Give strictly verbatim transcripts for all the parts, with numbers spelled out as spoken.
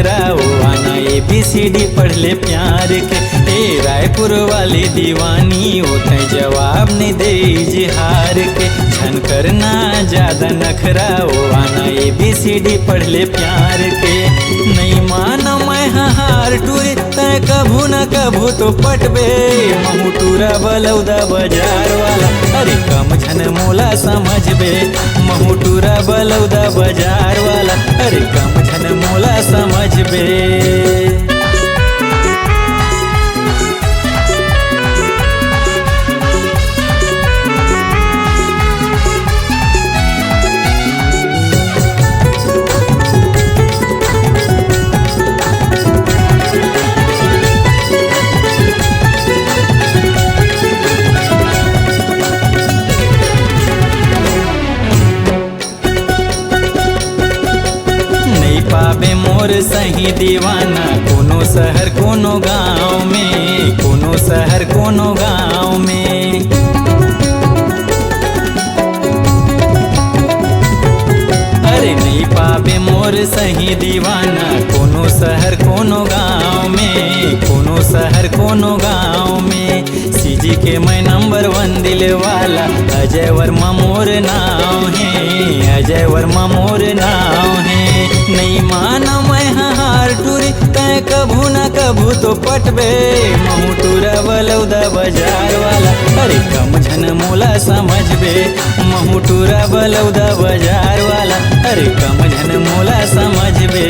राव आना A B C D पढ़ ले प्यार के। ए रायपुर वाली दीवानी, ओ तैं जवाब नइ दे इजहार के। झन करना जादा नखरा, ओ आना ए बी सी डी पढ़ ले प्यार के। नइ मानव मैं ह हार टूरी, तैं कभू न कभू तो पटबे। महू टूरा बलौदा बाजार वाला, अरे कम झन मोला समझबे। महू टूरा बलौदा बाजार वाला, अरे कम झन मोला समझबे। नइ पाबे मोर सही दीवाना, कोनो शहर कोनो गांव में, कोनो शहर कोनो गांव में। अरे नइ पाबे मोर सही दीवाना, कोनो शहर कोनो गांव में, कोनो शहर कोनो गांव में। सी जी के मैं नंबर वन दिल वाला, अजय वर्मा मोर नाव हे, अजय वर्मा मोर नाव हे। नइ मानव मैं ह हार टूरी, तैं कभू न कभू तो पटबे। महू टूरा बलौदा बाजार वाला, अरे कम झन मोला समझबे। महू टूरा बलौदा बाजार वाला, अरे कम झन मोला समझबे।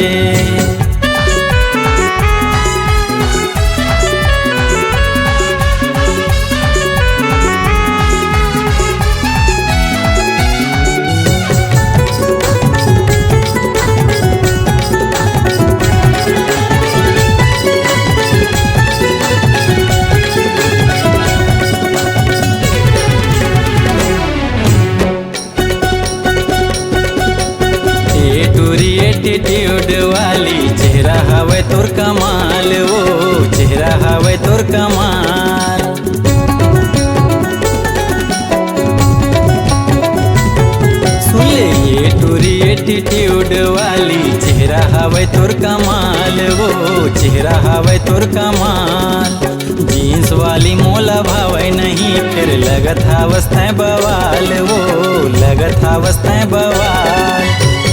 ए टूरी एटीट्यूड वाली, चेहरा हवय तोर कमाल, ओ चेहरा हवय तोर कमाल। सुन ले, ए टूरी एटीट्यूड वाली, चेहरा हवय तोर कमाल, ओ चेहरा हवय तोर कमाल। जींस वाली मोला भावय नहीं, फेर लगत हावस तैं बवाल, ओ लगत हावस तैं बवाल।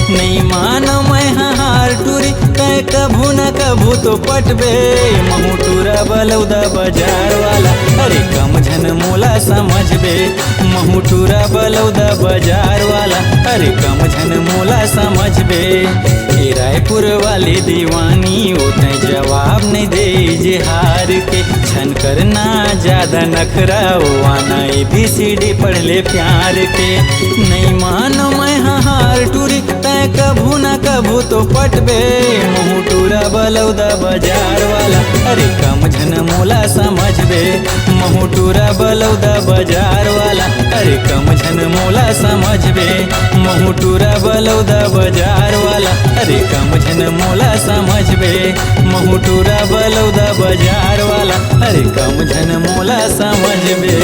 नइ मानव मैं ह हार टूरी, तैं कभू न कभू तो पटबे। महू टूरा बलौदा बाजार वाला, अरे कम झन मोला समझबे। महू टूरा बलौदा बाजार वाला, अरे कम झन मोला समझबे। ए रायपुर वाली दीवानी, ओ तैं जवाब नइ दे इजहार के। झन करना जादा नखरा, ओ आना ए बी सी डी पढ़ ले प्यार के। नइ मानव मैं ह हार टूरी, तैं कभू न कभू तो पटबे। महू टूरा बलौदा बाजार वाला, अरे कम झन मोला समझबे। महू टूरा बलौदा बाजार वाला, अरे कम झन मोला समझबे। महू टूरा बलौदा बाजार वाला, अरे कम झन मोला समझबे। महू टूरा बलौदा बाजार वाला, अरे कम झन मोला समझबे।